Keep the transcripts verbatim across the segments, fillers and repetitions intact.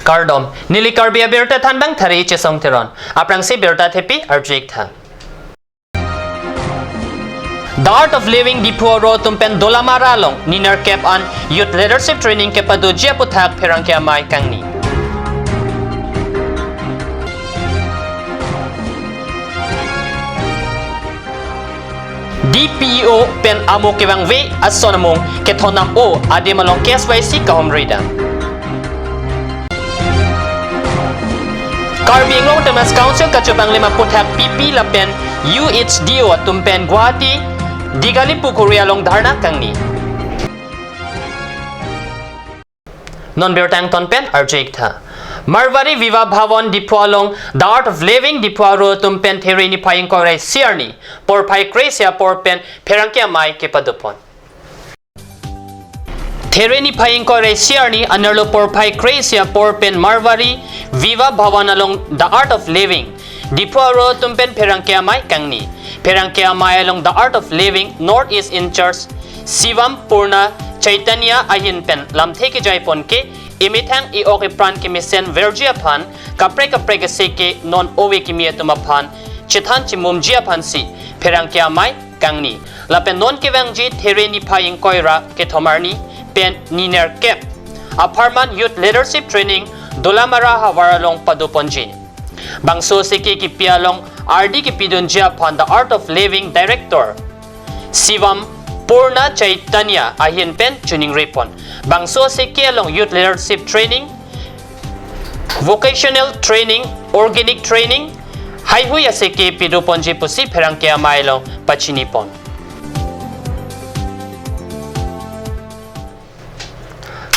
Kardom, neli Karbi Abirta thanbang Thari Chesong Teron. Aphrangsi birta thepi arju-ik tha. The Art of Living Diphu Aro atum pen Dolamara along ninerkep an Youth Leadership Training kepadoji aputhak pherangke amei kangni. D P E O pen amo kevangve ason amung kethondam-o adim along K S Y C kahumri dam. Karbi Anglong Autonomous Council kachepanglim aputhak P P lapen U H D O atum pen Guwahati Dighali Pukhuri along dharna kangni. Non birta angton pen arju-ik tha. Marwari Vivah Bhawan Diphu along The Art of Living Diphu Aro atum pen There niphai ingkoi ra isi arni porphai kre-isi apor pen pherangke amei kepadopon. There niphai ingkoi ra isi arni anerlo porphai kre-isi apor pen Marwari Vivah Bhawan along The Art of Living Diphu Aro atum pen pherangke amei kangni. Pherangke amei along The Art of Living North East in-charge Shivam Purna Chaitanya ahin pen lamthe kejai pon ke, emethang e-ok epran kemesen verji aphan kaprek kaprek aseke non ove kimi atum aphan chethan chimumji aphansi pherangke amei kangni. Lapen non kevangji There niphai ingkoi ra kethom arni pen ninerkep apharman Youth Leadership Training Dolamara havar along padoponji. Bangso aseke kipi along ardi kepidunji aphan The Art of Living Director Shivam Purna Chaitanya ahin pen choningri pon. Bangso aseke along Youth Leadership Training, Vocational Training, Organic Training, haihui aseke pidoponji pusi pherangke amei along pachini pon.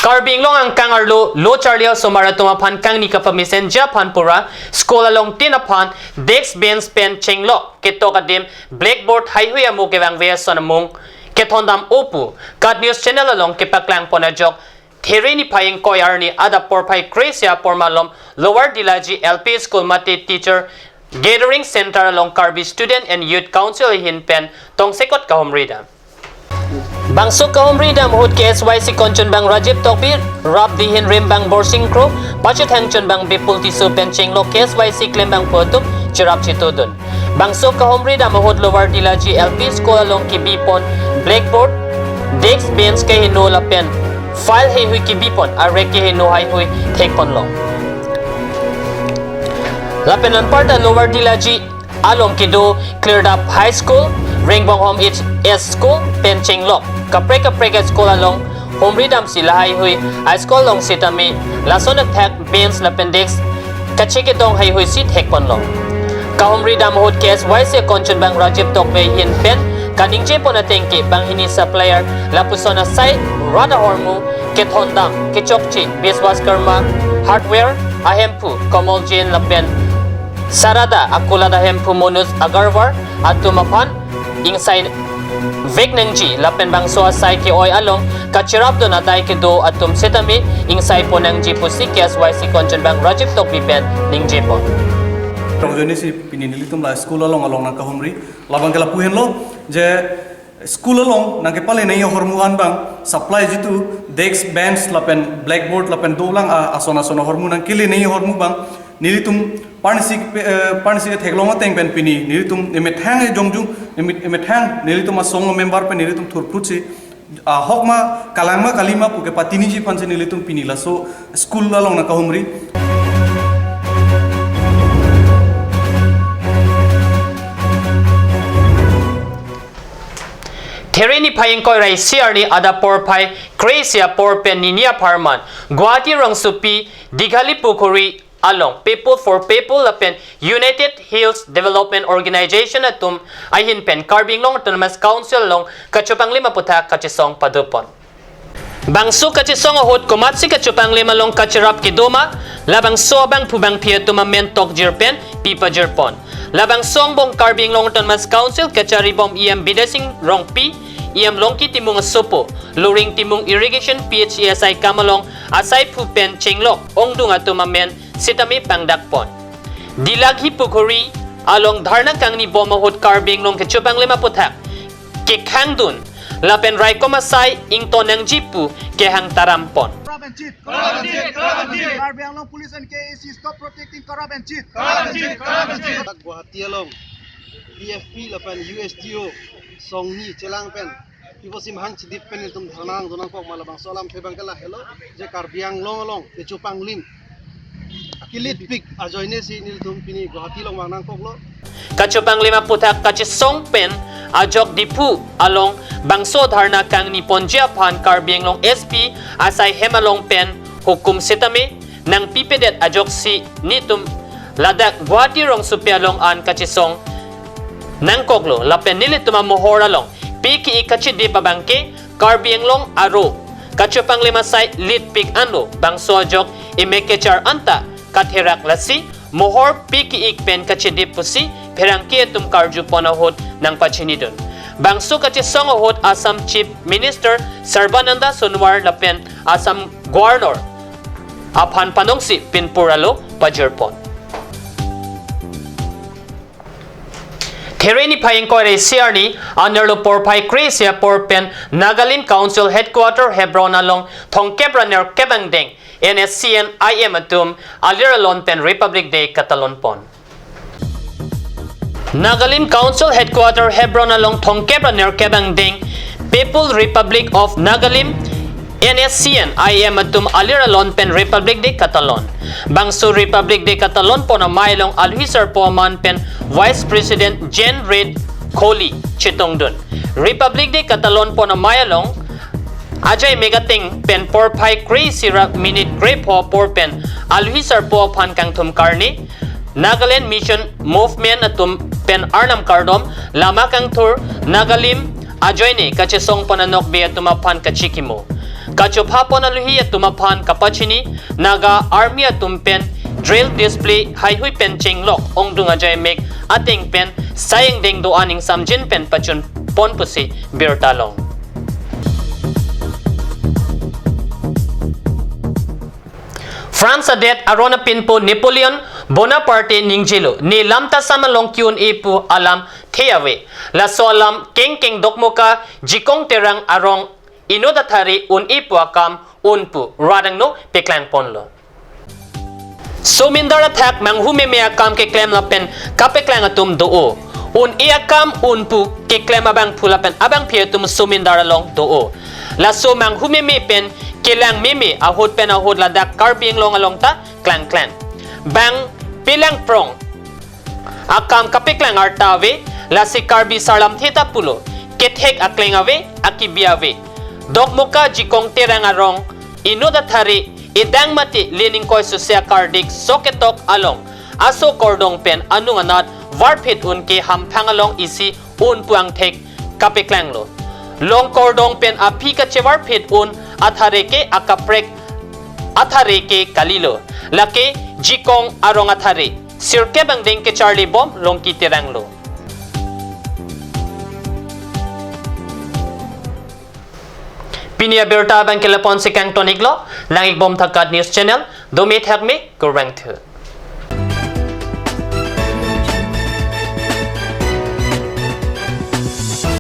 Karbi Anglong angkang arlo lo charli asomar atum aphan kangni kapamesenji aphan pura school along tin aphan desk bench pen chenglok ketok adim blackboard haihui amo kevangve ason amung kethondam-o pu KAT News Channel along kepaklang pon ajok There niphai ingkoi arni adap porphai kre-isi apor malom Lower Dilaji L P School mate Teacher Gathering Center along Karbi Student and Youth Council ahin pen tongsekot kahumri dam. Bangso kahumri dam ahut K S Y C konchunbang Rajiv Tokbi, rapdihin rimbang Borsing Kro, pachethang chunbang Bipul Tisso pen chenglok K S Y C klembangphu atum cherap chetudun. Bangso kahumri dam ahut Lower Dilaji L P School along kebipon blackboard, desk bench kehingno lapen file haihui kebipon a-rack kehingno haihui thekponlo. Lapen anparta Lower Dilaji along kedo Klirdap High School, Rengbonghom H S School pen chenglok kaprek kaprek a-school along humri damsi lahaihui a-school along sitame lason athak bench lapen desk kachekedong haihui si thekponlo. Kahumri dam ahut K S Y C konchunbang Rajiv Tokbi ahin pen kaningjepon ateng ke banghini supplier lapuson asai rat ahormu kethondam kechokche Biswas Karma Hardware ahemphu Komol Jain lapen Sarada Akolat ahemphu Manoj Agarwal atum aphan ingsai vek nangji lapen bangso asai ke-oi along kacherapdun adai kedo atum sitame ingsaipon nangji pusi K S Y C konchunbang Rajiv Tokbi pen ningjepon. Rongjoine si pini nelitum la school along along nangkahumri labang ke lapu henlo je school along nangkepale nangji ahormu an bang supply jitu desk bench lapen blackboard lapen dolang a- ason ason ahormu nangkele nangji ahormu bang nelitum parnisi pe- eh, parnisi theklong ateng pen pini nelitum emethang e jongjung eme- emethang nelitum asong member pen nelitum thurphrutsi ahok ma kalang ma kali ma puke patiniji aphansi nelitum pini laso school along nangkahumri. There niphai ingkoi ra isi arni adap porphai kre-isi apor pen nini apharman Guwahati rongsopi Dighali Pukhuri along People for People lapen United Hills Development Organization atum ahin pen Karbi Anglong Autonomous Council along kachepanglim aputhak kachesong padopon. Bangso kachesong ahut komatsi kachepanglim along kacherap kedo ma, labangso abangphu bangphi atum amen tokjir pen pipajirpon. Labangso angbong Karbi Anglong Autonomous Council kacharibom E M Bidya Sing Rongpi, E M Longki Timung asopo, Luring Timung Irrigation P H E asai kam along asaiphu pen chenglok ongdung atum amen sitame pangdakpon. Dilaghi Pukhuri along dharna kangnibom ahut Karbi Anglong kachepanglim aputhak kekhangdun lapen raikom asai ington nangji pu kehang taram pon. Corrupt and cheat. Corrupt and cheat. Corrupt and cheat. Karbi Anglong Police and K A C, stop protecting corrupt and cheat. Corrupt and cheat. Corrupt and cheat. Guwahati along P F P lapen U S D O songni chelang pen ipo sim hang chidip pen itum dharna nangdun nangkok ma labangso alamthe abang ke lahelo, je Karbi Anglong along kechopanglim akilitpik ajoine si nelitum pini Guwahati along vang nangkoklo. Kachopanglim aputhak kachesong pen ajok Diphu along bangso dharna kangni ponji aphan Karbi Anglong S P asai hem along pen hukum sitame nangpipedet ajoksi nelitum ladak Guwahati rongsopi along an kachesong nangkoklo, lapen nelitum amohor along pi ki-ik kachidip abang ke Karbi Anglong aro kachopanglim asai litpik anlo, bangso ajok emek kechar anta katherak, lasi mohor pi ki-ik pen kachidip pusi pherangke atum karju pon ahut nangpachinidun. Bangso kachesong ahut Assam Chief Minister Sarbananda Sonowal lapen Assam Governor aphan panongsi pinpur alo pajir pon. There niphai ingkoi ra isi arni anerlo porphai kre-isi apor pen Nagalim Council Headquarter Hebron along thomkep ra nerkep angdeng N S C N I M atum alir alon pen Republic Day katalon pon. Nagalim Council Headquarter Hebron along thomkep ra nerkep angdeng People Republic of Nagalim N S C N I M atum alir alon pen Republic Day katalon. Bangso Republic Day katalon pon amei along alohi sarpo aman pen Vice President Jane Reed Kohli chetongdun. Republic Day katalon pon amei along ajai mek ateng pen porphai kre-isi ra minute krepho apor pen alohi sarpo aphan kangthum karne, Nagaland Mission Movement atum pen arnam kardom, lama kangthur, Nagalim ajoine kachesong pon anokbe atum aphan kachikimo. Kachopha pon alohi atum aphan kapachini, Naga Army atum pen drill display heihui pen chenglok ongdung ajai mek ateng pen sai angdeng do-an ingsamjin pen pachun pon pusi birta long. France adet aron apinpo Napoleon Bonaparte ningjelo, ne lamtasam along ke-un-e pu alamthe ave. Laso alam kengkeng Dokmoka Jikong Terang arong inut athare un-e pu akam un pu rat angno paklang ponlo. Somindar athak manghumeme akam keklem lapen kapaklang atum do-o. Un-e akam un pu keklem abangphu lapen abangpi atum somindar along do-o. Laso manghumeme pen kelang meme ahut pen ahut ladak Karbi Anglong along ta klangklang. Bang pelangprong akam kapaklang arta ave, lasi Karbi sarlamthe ta pulo, kethek akleng ave, akibi ave. Dokmoka Jikong Terang arong inut athare edang mate le ningkoi sose akardik sok ketok along aso kordong pen anung anat varphit un ke hamphang along isi un pu angthek kapaklanglo. Long kordong pen aphi kachevarphit un athare ke akaprek athare ke kalilo. Lake Jikong arong athare sirkep angdeng kecharli bom Longki Terang lo. Pini abirta abang ke lapu-an si kangton-iklo, lang-ik bom tha KAT News Channel, dome thakme, kurvangthu.